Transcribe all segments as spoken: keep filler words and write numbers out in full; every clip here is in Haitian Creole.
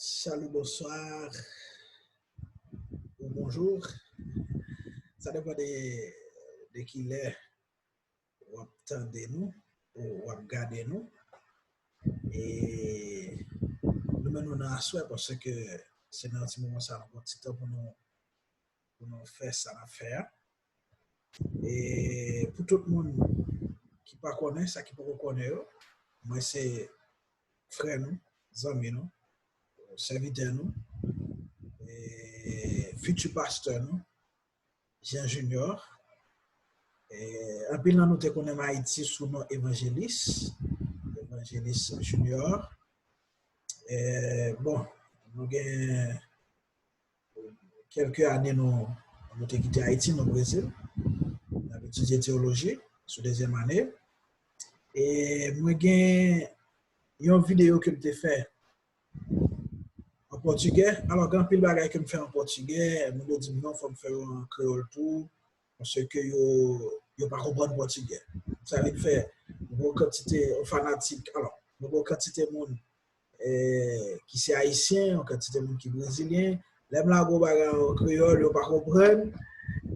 Salut, bonsoir ou bonjour. Sa depann de, de kilè w ap tande nou, ou w ap gade nou. E nou menm nou nan aswè paske se nan ti moman sa nou pran ti tan pou nou, pou nou fè sa n ap fè a. E pou tout moun ki pa konnen, sa ki poko konnen yo, mwen se frè nou, zanmi nou, sèvitè nou, e fiti pastè nou, Jean Junior. E anpil nan nou te konnen m Ayiti sou non Evanjelis, Evanjelis Junior. E bon, nou gen kèlke ane nou, nou te kite Ayiti, nou Brezil. N ap etidye teyoloji sou dezyèm ane. E mwen gen yon videyo ke m te fè an pòtigè. Alò, gen anpil bagay ke m fè an pòtigè, moun yo di m non, fò m fè yo an kreyòl tou, paske yo, yo pa konprann pòtigè. Sa vin fè, mwen gen yon kantite fanatik, alò, mwen gen yon kantite moun eh, ki se ayisyen, yon kantite moun ki brezilyen. Lè m lage yon bagay an kreyòl, yo pa konprann.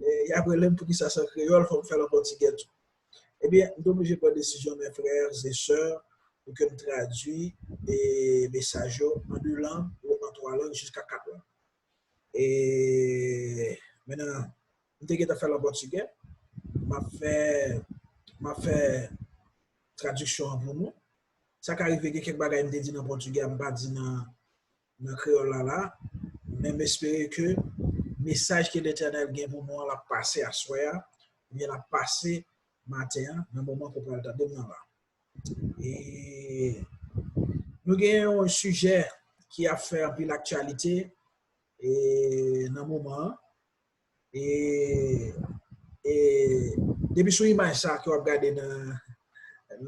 Eh, y ap rele m poukisa se an kreyòl, fò m fè l an pòtigè tou. Ebyen, m te oblije pran desizyon, mes frères et sœurs, pou ke m tradui eh, mesaj yo an de lang ou an twa lang jiska kat lang. E mentnan, m te gentan fè l an pòtigè. M ap fè, m ap fè tradiksyon an pou nou. Sa ka rive gen kèk bagay m te di nan pòtigè a, m pa di nan, nan kreyòl la la. Men m espere ke mesaj ke Letènèl gen pou nou an, l ap pase aswè a, oubyen l ap pase maten an, nan moman ke w pral tande m nan la. E nou gen yon sijè ki ap fè anpil aktyalite e nan moman an. E, e depi sou imaj sa ke w ap gade nan,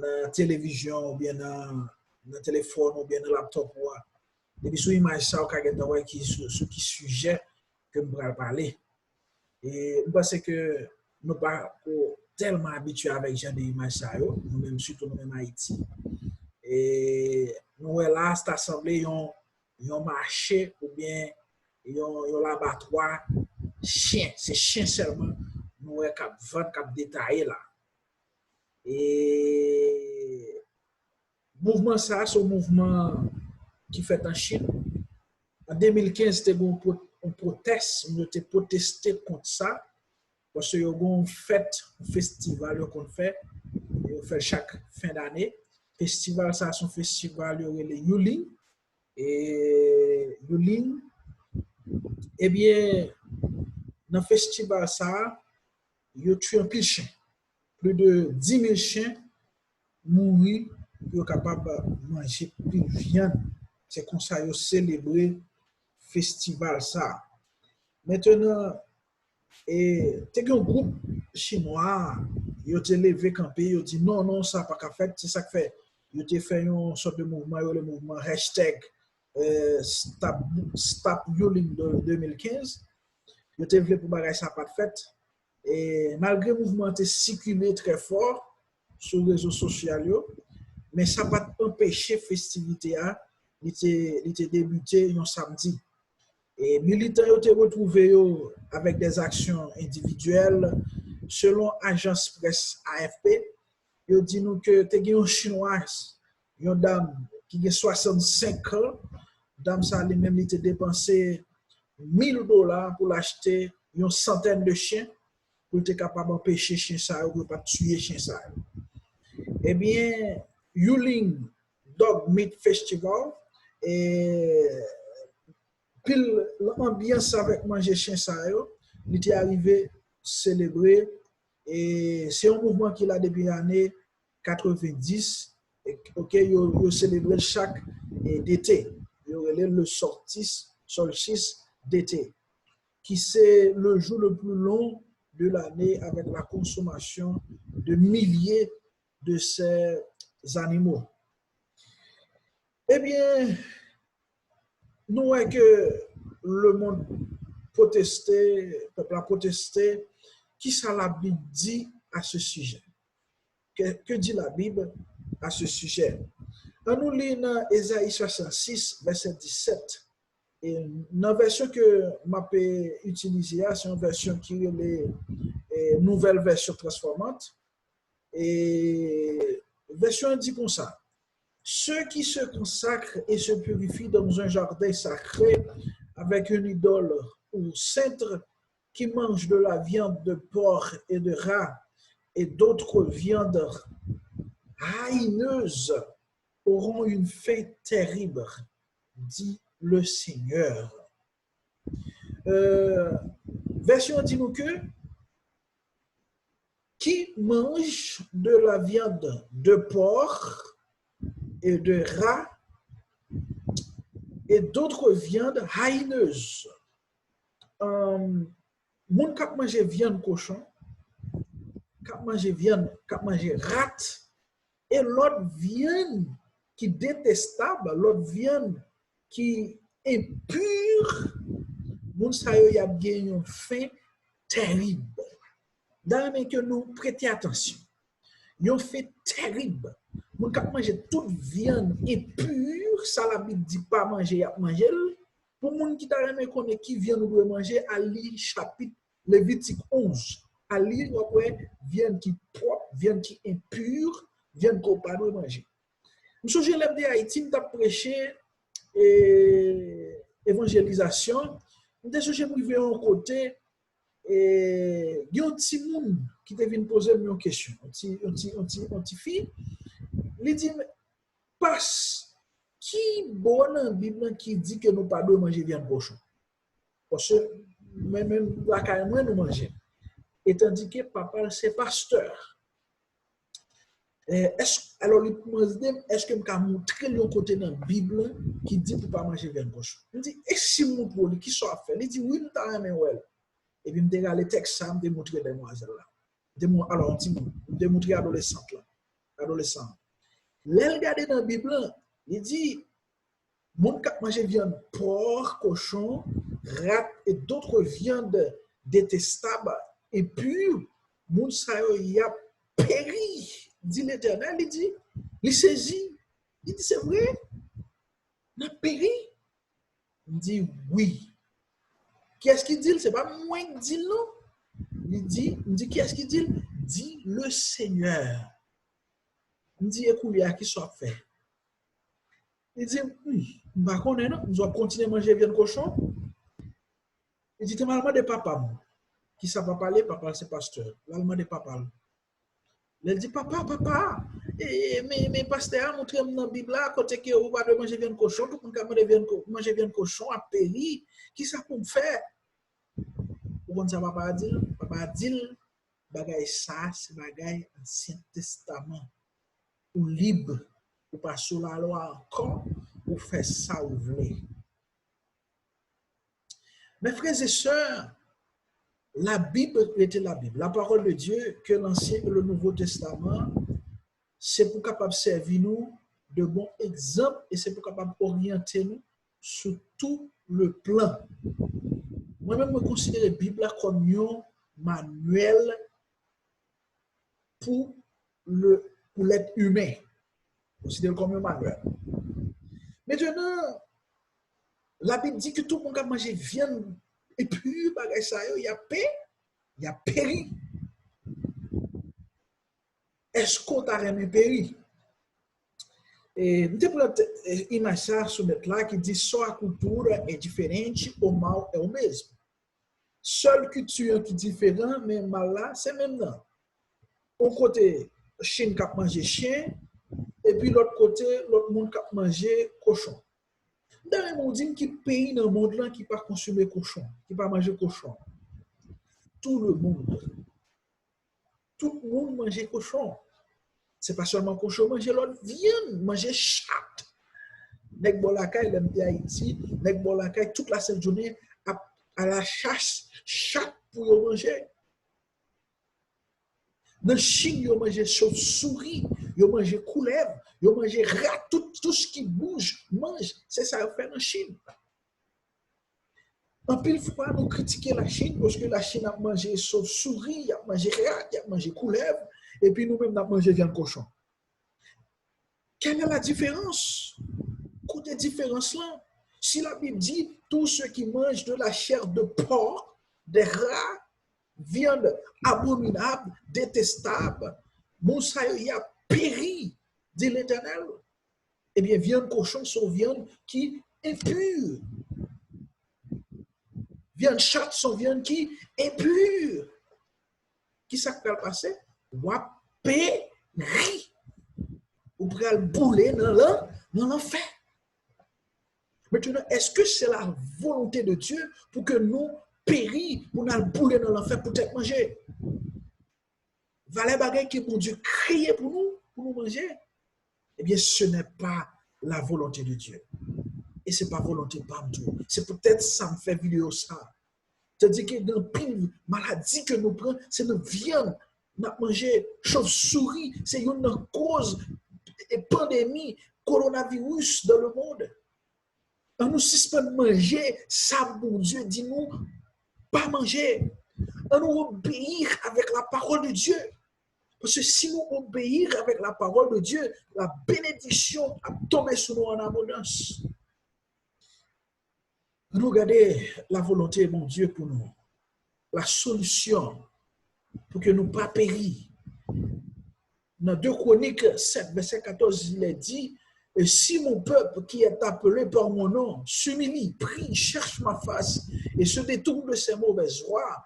nan televizyon oubyen nan, nan telefòn oubyen nan laptòp ou a, depi sou imaj sa, ou ka gentan wè ki, sou, sou ki sijè ke m pral pale. E m panse ke nou pa ko tèlman abitye avèk jan de imaj sa yo, nou menm, sitou nou menm Ayiti. E nou wè la, sa ta sanble yon, yon mache oubyen yon, yon labatwa chen. Se chen sèlman nou wè k ap vann, k ap detaye la. E mouvman sa a, se yon mouvman ki fèt an Chin. An de mil kenz, te gen yon pwo-, yon pwotès, moun yo te pwoteste kont sa, paske yo gen yon fèt, yon festival yo konn fè, yo fè l chak fen dane. Festival sa a, se yon festival yo rele Yuling. E Yuling, ebyen, nan festival sa a, yo tiye anpil chen. Plis de dis mil chen mouri pou yo kapab manje pil vyann. Se konsa yo selebre festival sa a. Mentnan, e, te gen yon gwoup chinwa, yo te leve kanpe, yo di non, non, sa pa ka fèt. Se sa k fè yo te fè yon sòt de mouvman, yo rele mouvman hashtag, eh, stop, stop Yuling de de mil kenz. Yo te vle pou bagay sa pa t fèt. E malgre mouvman an te sikile trè fò sou rezo sosyal yo, men sa pa t anpeche festivite a, li te, li te debite yon samdi. E militan yo te retwouve yo avèk des actions individuelles. Selon ajans près A F P, yo di nou ke te gen yon chinwaz, yon dam ki gen swasannsenk an. Dam sa li menm li te depanse mil dola pou l achte yon santèn de chen pou l te kapab anpeche chen sa yo, pou yo pa t tiye chen sa yo. Ebyen, Yuling Dog Meat Festival, e, pil anbyans avèk manje chen sa yo, li te arive selebre. E se yon mouvman ki la depi ane katrevendis, e, ok, yo, yo selebre l chak, e, dete. Yo rele l le solstice, solstice d'été, qui c'est le jour le plus long de l'année avec la consommation de milliers de ces animaux. Ebyen, nou wè ke lemonn pwoteste, pèp la pwoteste. Kisa Labib di a se sijè? Que, que dit la Bible à ce sujet? Ann nou li nan Ezayi swasannsis, vèsè disèt. E nan vèsyon ke m ap itilize a, se yon vèsyon ki rele eh, Nouvelle Version Transformante. E vèsyon an di konsa: Ceux qui se consacrent et se purifient dans un jardin sacré avec une idole ou sainte, qui mangent de la viande de porc et de rat et d'autres viandes haineuses auront une faim terrible, dit le Seigneur. Euh, vèsyon an di nou ke qui mangent de la viande de porc et de rat et d'autres viandes haineuses. Euh, moun k ap manje vyann kochon, k ap manje vyann, k ap manje rat, e lòt vyann ki detestab, lòt vyann ki enpi, moun sa yo y ap gen yon fen terib. M ta renmen ke nou prete atansyon. Yon fen terib. Moun k ap manje tout vyann enpi, sa Labib di pa manje, y ap manje l. Pou moun ki ta renmen konnen ki vyann ou dwe manje, al li chapit Levitik onz. Al li, w ap wè vyann ki pwòp, vyann ki enpi, vyann ke w pa dwe manje. M sonje lè m te Ayiti, m t ap preche e, evanjelizasyon. M te sonje m rive yon kote, e, gen yon timoun ki te vin poze m yon kesyon, yon ti, yon ti, yon ti, yon ti fi. Li di m, Pas, ki bò nan Bib lan ki di ke nou pa dwe manje vyann kochon? Paske mwen menm lakay mwen nou manje. Etandike papa l se pastè. Eh, èske, alò li mande m, èske m ka montre l yon kote nan Bib lan ki di pou pa manje vyann kochon? M di, e si m montre w li, kisa w ap fè? Li di, wi, m ta renmen wè l. Epi m te rale tèks sa, m te montre demwazèl la. M te mon-, alò, yon timoun, m te montre adolesant lan, adolesan an. Lè l gade nan Bib lan, li di, moun k ap manje vyann pò, kochon, rat et d'autres viandes détestables, impures, moun sa yo y ap peri, di Letènèl, li di, li sezi. Li di, se vre? N ap peri? M di, wi. Kiyès ki di l? Se pa mwen k di l, non. Li di, m di, kiyès ki di l? Di le Seigneur. M di, e koulye a, kisa w ap fè? Li di, hmm, m pa konnen, non. M di, w ap kontinye manje vyann kochon? Li di, te m al mande papa m. Kisa papa l ye? Papa l se pastè. L al mande papa l. Lè l di, papa, papa, e, men, men pastè a montre m nan Bib la, kote ke ou pa dwe manje vyann kochon, tout moun k ap manje vyann ko-, manje vyann kochon ap peri, kisa pou m fè? Ou konn sa papa a di l? Papa a di l, bagay sa, se bagay Ansyen Testaman. Ou lib, ou pa sou lalwa ankò, ou fè sa ou vle. Mes frères et sœurs, la Bible rete la Bible. La parole de Dieu, ke Lansyen e le Nouvo Testaman, se pou kapab sèvi nou de bon egzanp e se pou kapab oryante nou sou tout le plan. Mwen menm, mwen konsidere Bib la kòm yon manyèl pou le, pou lèt imen. Konsidere l kòm yon manyèl. Mentenan, Labib di ke tout moun k ap manje vyann epi bagay sa yo, y ap pe-, y ap peri. Èske w ta renmen peri? E, m te pran te-, e, imaj sa sou nèt la ki di: Só a cultura é diferente, o mal é o mesmo. Sèl kilti an ki diferan, men mal la, se menm nan. Yon kote, chen k ap manje chen, epi lòt kote, lòt moun k ap manje kochon. M ta renmen w di m ki peyi nan mond lan ki pa konsime kochon, ki pa manje kochon. Tout le monde. Tout moun manje kochon. Se pa sèlman kochon, manje lòt vyann, manje chat. Nèg bò lakay, lè m te Ayiti, nèg bò lakay, tout lasent jounen ap a la chas chat pou yo manje. Nan Chin, yo manje chauve-souris, yo manje koulèv, yo manje rat, tout, tout ce qui bouge, mange. Se sa yo fè nan Chin. Anpil fwa, nou kritike Lachin paske Lachin ap manje chauve-souris, y ap manje rat, y ap manje koulèv, epi nou menm, n ap manje vyann kochon. Quelle est la différence? Kote diferans lan? Si la Bib di, tous ceux qui mangent de la chair de porc, des rats, viande abominable, détestable, moun sa yo y ap peri, di Letènèl. Ebyen, vyann kochon se yon vyann ki enpi. Vyann chat se yon vyann ki enpi. Ki sa k pral pase? W ap peri. Ou pral boule nan lan, nan lanfè. Maintenant, est-ce que c'est la volonté de Dieu pour que nous péri, pou n al boule nan lanfè poutèt manje? Valè bagay ke Bondye kreye pou nou, pou nou manje, ebyen, ce n'est pas la volonté de Dieu. E se pa volonte pa m tou. Se poutèt sa m fè videyo sa. Tandis que gen anpil maladi ke nou pran, se nan vyann n ap manje. Chauve-souris, se youn nan koz e pandemi coronavirus dans le monde. Ann nou sispann manje sa Bondye di nou pa manje. Ann nou obeyi avèk la parole de Dieu. Parce que si nous obéir avec la parole de Dieu, la bénédiction a tombé sur nous en abondance. Nou gade la volonte Bondye pou nou. La solisyon pou ke nou pa peri. Nan de Kronik sèt, vèsè katòz, il est dit, et si mon peuple qui est appelé par mon nom s'humilie, prie, cherche ma face et se détourne de ses mauvaises voies,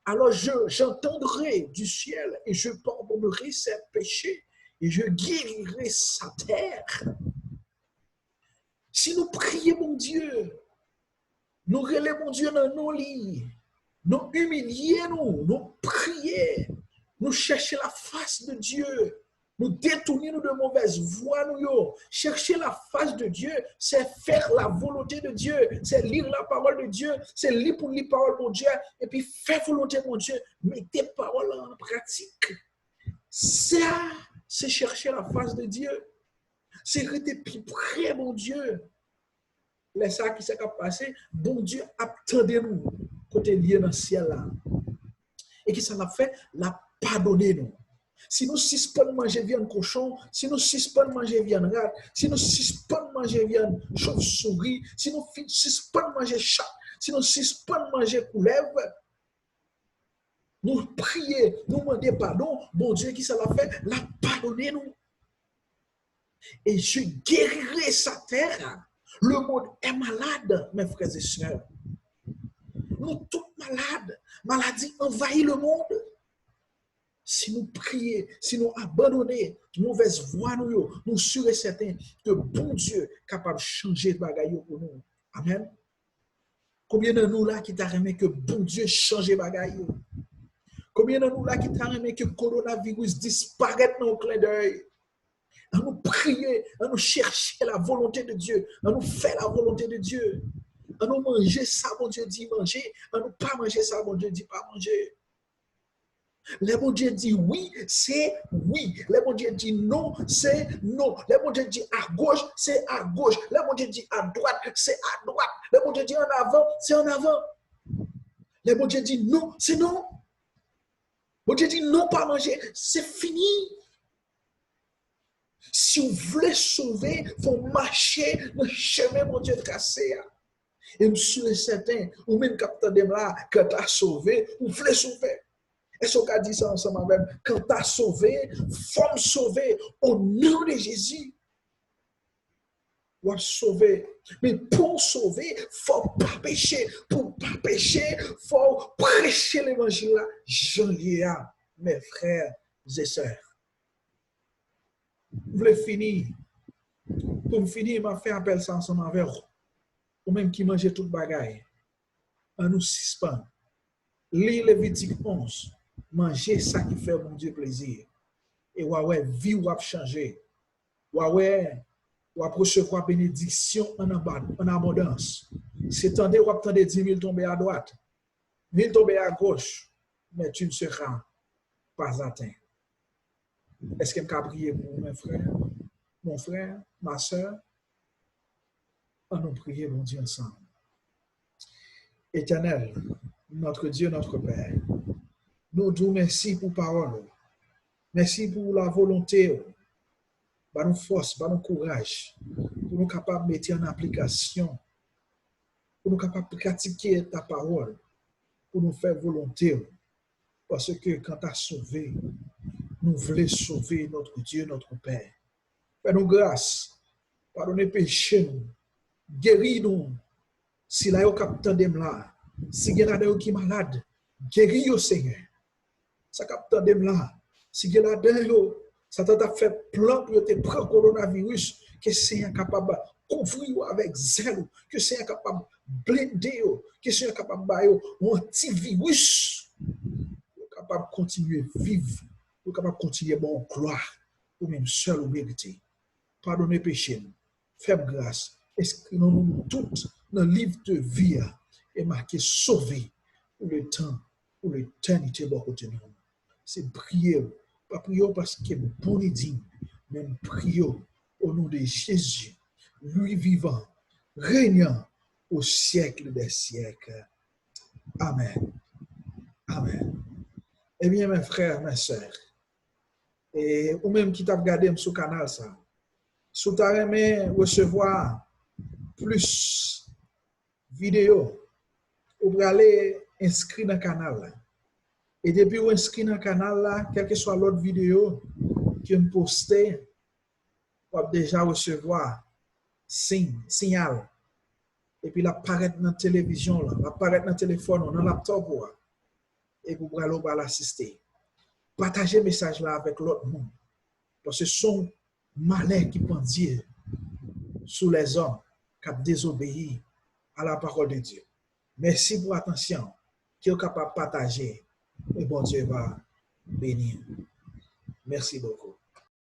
alors je, j'entendrai du ciel et je pardonnerai ses péchés et je guérirai sa terre. Si nou priye Bondye, nou rele Bondye nan non li, nou imilye nou, nou priye, nou chèche la face de Dieu, nou detounen nou de movèz vwa nou yo. Chercher la face de Dieu, c'est faire la volonté de Dieu, c'est lire la parole de Dieu, se li pou li pawòl Bondye, epi fè volonte Bondye, mete pawòl la an pratik. Sa, se chercher la face de Dieu. Se rete pi pre Bondye. Lè sa, ki sa k ap pase? Bondye ap tande nou kote l ye nan syèl la. E ki sa l ap fè? L ap padone nou. Si nou sispann manje vyann kochon, si nou sispann manje vyann rat, si nou sispann manje vyann chauve-souris, si nou fin sispann manje chat, si nou sispann manje koulèv, nou priye, nou mande padon, Bondye, ki sa l ap fè? L ap padone nou. Et je guérirai sa terre. Le monde est malade, mes frères et sœurs. Nou tout malad. Maladi anvayi lemonn. Si nou priye, si nou abandone movèz vwa nou yo, nou si e sèten ke Bondye kapab chanje bagay yo pou nou. Amèn. Konbyen nan nou la ki ta renmen ke Bondye chanje bagay yo? Konbyen nan nou la ki ta renmen ke kowonaviris disparèt nan yon klendèy? An nou priye, an nou chèche la volonte de Dye, an nou fè la volonte de Dye. An nou manje sa Bondye di manje, an nou pa manje sa Bondye di pa manje. Lè Bondye di wi, se wi. Lè Bondye di non, se non. Lè Bondye di agoch, se agoch. Lè Bondye di adwat, se adwat. Lè Bondye di annavan, se annavan. Lè Bondye di non, se non. Bondye di non, pa manje, se fini. Si w vle sove, fò w mache nan chemen Bondye trase a. E m si e sèten, ou menm k ap tande m la, kanta sove, ou vle sove. Èske w ka di sa ansanm avè m? Kanta sove, fò m sove, au nom de Jésus. W ap sove. Men pou w sove, fò w pa peche. Pou w pa peche, fò w preche levanjil la jan l ye a, mes frères et sœurs. M vle fini. Pou m fini, m ap fè apèl sa ansanm avè w. Ou menm ki manje tout bagay, an nou sispann. Li Levitik onz, manje sa ki fè Bondye plezi. E w a wè vi w ap chanje. W a wè, w ap resevwa benediksyon an aba-, an abondans. Se tande w ap tande di mil tonbe adwat, mil tonbe agoch, mais tu ne seras pas atteint. Èske m ka priye pou ou, mon frè? Mon frè, ma sè, an nou priye Bondye ansanm. Etènèl, notre Dieu, notre Père, nou di w mèsi pou pawòl ou. Mèsi pou la volonte ou. Ban nou fòs, ban nou kouraj pou nou kapab mete an aplikasyon pou nou kapab pratike ta pawòl, pou nou fè volonte w. Paske kanta sove, nou vle sove notre Dieu, notre Père. Fè nou gras, padone peche nou, geri nou. Sila yo k ap tande m la, si gen ladan yo ki malad, geri yo, Senyè. Sa k ap tande m la, si gen ladan yo, Satan t ap fè plan pou yo te pran kowonaviris, ke Senyè kapab kouvri yo avèk zèl ou, ke Senyè kapab blende yo, ke Senyè kapab ba yo yon antiviris, yo kapab kontinye viv, yo kapab kontinye ba w glwa, ou menm sèl ou merite. Padone peche m, fè m gras, enskri non nou tout nan liv de vi a, e make sove pou letan, pou letènite bò kote nou. Se priye w, pa priye w paske m bon e diy, men m priye w o non de Jezi, lui vivant, régnant au siècle des siècles. Amèn. Amèn. Ebyen, mes frères, mes sœurs, e ou menm ki t ap gade m sou kanal sa, si w ta renmen resevwa plis videyo, ou prale enskri nan kanal la. E depi w enskri nan kanal la, kèlkeswa lòt videyo ke m poste, w ap deja resevwa siy, siyal. Epi l ap parèt nan televizyon w lan, l ap parèt nan telefòn ou, nan laptòp ou a. Epi w prale, w pral asiste. Pataje mesaj la avèk lòt moun. Paske se yon malè ki pandye sou lèzòm k ap dezobeyi a la parole de Dieu. Mèsi pou atansyon ke w kapab pataje e Bondye va beni w. Mèsi bokou.